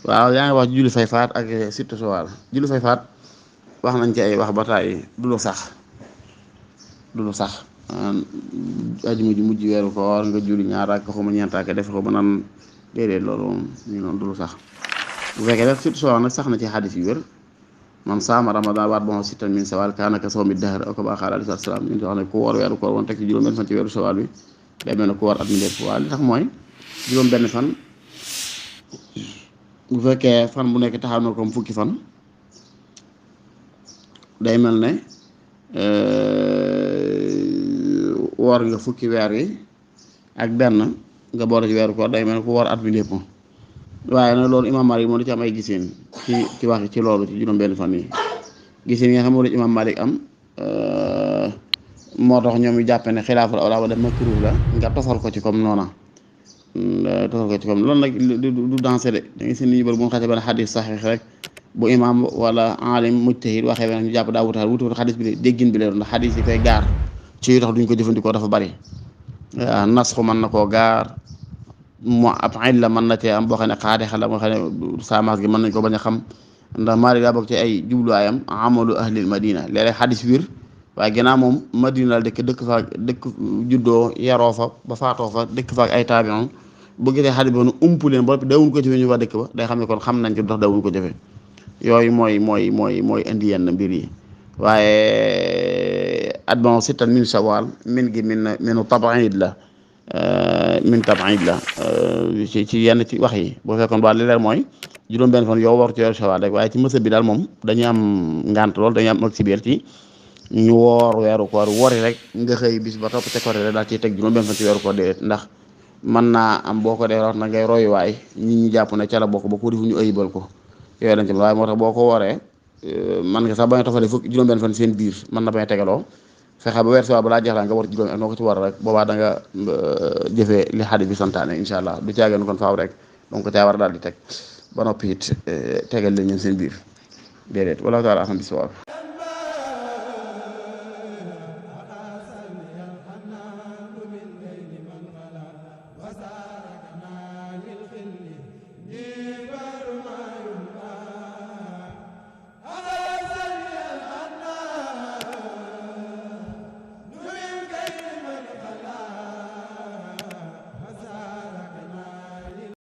waaw yaa ngi wax julli fay faat ak sittu sawaal. Julli fay faat wax nañ ci ay wax ba tàyyi du lu sax du lu sax ajuma ji mujj weeru koor nga julli ñaar ak xuma ñeent ak def ko ba naan déedéet loolu moom ñu noonu du lu sax. bu fekkee def sittu sawaal nag sax na ci xadis yu wér man saama ramadan waat bon sittan min sawaal kaana ka sawmi dahr aw kama qaala alayhi salaam ñu wax ne ku woor weeru koor woon teg ci juróom-benn fan ci weeru sawaal bi day mel ne ku woor at mi lépp. waaw li tax mooy juróom-benn fan bu fekkee fan bu nekk taxaw na ko fukki fan day mel ne woor nga fukki weer yi ak benn nga boole ci weeru koor day mel ne ku woor at mi lépp. waaye nag loolu imam Malik moo da ci am ay giseen ci wax ci loolu ci juróom-benn fan yi giseen yi nga xam ne imam Malik am moo tax ñoom ñu jàppe ne xilaaful awla ba def makruh la nga tofal ko ci comme noona tofal ko ci comme loolu nag du dansé de da ngay seen nit ñu bëri bu ñu xasee benn xadis saxiix rek bu imam wala alim mujtahid waxee benn ñu jàpp daa wutaal wutuwut xadis bi de déggin bi leer ndax xadis yi koy gaar ci yu tax duñ ko jëfandikoo dafa bari nasxu mën na koo gaar mu ab illa mën na cee am boo xam ne xaadexa la moo xam ne saamaas gi mën nañ ko bañ a xam ndax Maalik daa bokk ci ay jubluwaayam amalu ahlil madina léeg-léeg xadis wir waaye ginnaaw moom madina la dëkk fa dëkk juddoo yaroo fa ba faatoo fa dëkk fa ak ay taabion bu gisee xadis bi ump leen ba dawuñ ko jëfe ñu fa dëkk ba day xam ne kon xam nañ ci dox dawuñ ko jëfe yooyu mooy indi yenn mbir yi. waaye at bon sittan min shawal min gi minu tabaid la min tabaid la ci yenn ci wax yi boo fekkoon ba li leer mooy juróom-benn fan yow war ci weeru shawal rek waaye ci mësëb bi daal moom dañuy am ngant lool dañuy am ak sibéer ci ñu woor weeru koor wori rek nga xëy bis ba topp ca koor rek daal ciy teg juróom-benn fan ci weeru koor déedéet ndax mën naa am boo ko dee root na ngay royuwaay nit ñi jàpp ne ca la bokk ba ko defu ñu ayibal ko yooyu lañ ci waaye moo tax boo ko wooree man nga sax bañ a tofale fukk juróom-benn fan seen biir mën na bañ a tegaloo fexe ba weer si waaw balaa jeex la nga war ci juróom ak noo ko ci war rek boobaa da nga jëfee li xadis bi santaane incha allah du caageen kon faaw rek donc caa war a daal di teg ba noppi it tegal leen ñeen seen biir déedéet wala taala xam bi si waaw